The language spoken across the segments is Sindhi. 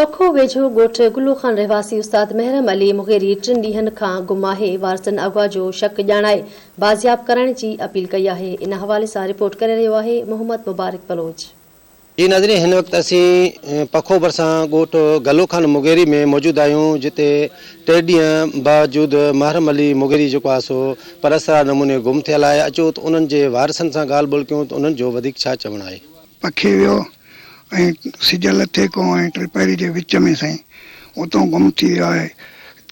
پکو ويجهو ڳوٺ گلو خان رهواسي استاد محرم علي مغيري ٽن ڏينهن کان گم آهي، وارثن اغوا جو شڪ ڄاڻائي بازياب ڪرائڻ جي اپيل ڪئي آهي، ان حوالي سان رپورٽ ڪري رهيو آهي محمد مبارڪ بلوچ. جي ناظرين هن وقت اسين پکو ڀرسان ڳوٺ گلو خان مغيري ۾ موجود آهيون جتي ٽي ڏينهن باوجود محرم علي مغيري جيڪو آهي سو پراسرار نموني گم ٿيل آهي اچو ته انهن جي وارثن سان ڳالهه ٻولهه ڪيون ته انهن جو وڌيڪ ڇا چوڻ آهي. پکي ويو ۽ سج لٿي کان ۽ ٽپهري جي وچ ۾ سائين اتان گم ٿي ويو آهي.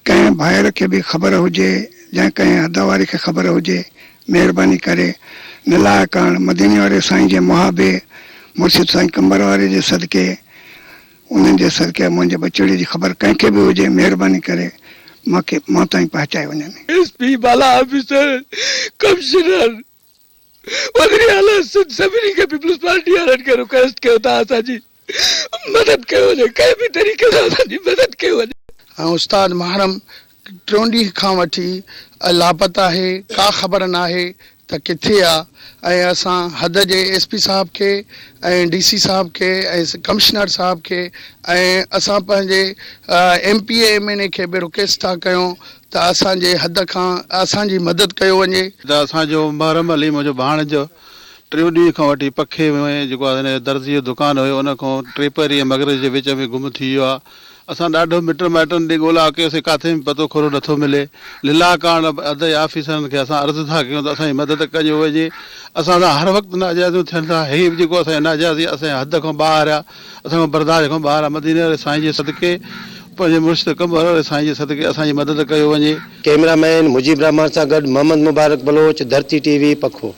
ڪنهن ڀائر کي به خبر هجي يا ڪنهن حد واري کي خبر هجي مهرباني ڪري نلاء ڪاڻ مديني واري سائين جي محابي مرشد سائين قمبر واري جي صدقي انهن جي صدقي منهنجي ٻچڙي جي خبر ڪنهن کي به هجي مهرباني ڪري مان کي مان تائين پهچائي وڃن. ايس پي بالا آفيسر ڪمشنر وزير اعليٰ سنڌ سڀني کي پيپلز پارٽي وارن کي رڪويسٽ ڪيو ته اسان جي مدد ڪيو وڃي ڪنهن به طريقي سان اسان جي مدد ڪئي وڃي. ۽ استاد محرم ٽيون ڏينهن کان وٺي لاپته آهي ڪا خبر ناهي ته ڪٿي آ ۽ اسان حد جي ايس پي صاحب کي ۽ ڊي سي صاحب کي ۽ ڪمشنر صاحب کي ۽ اسان پنهنجي M P A M N A کي به رڪويسٽ ٿا ڪيون ته اسان جي حد کان اسان جي مدد ڪيو وڃي. ته اسان جو محرم علي منهنجو ڀاڻيجو ٽيون ڏينهن کان وٺي پکي ۾ جيڪو آهي هن جو درزي جو دڪان هيو ان کان ٽيپهري ۽ مغرب جي وچ ۾ گم ٿي ويو آهي اسان ڏاڍو مٽن مائٽن ڏي ڳولا ڪيوسين ڪاٿي به پتو کورو نٿو ملي لله ڪاڻ حد جي آفيسرن کي اسان عرض ٿا ڪيون ته اسان جي مدد ڪيو وڃي اسان سان هر وقت ناجائزيون ٿين ٿا هي به جيڪو اسان جي ناجائزي اسان جي حد کان ٻاهر آهي اسان کان برداشت کان ٻاهر آ مديني واري سائين جي صدقي پنهنجي مرشد قمبر واري سائين جي صدقي اسان جي مدد ڪيو وڃي. ڪئميرا مين مجيب الرحمان سان گڏ محمد مبارڪ بلوچ، ڌرتي ٽي وي، پکو.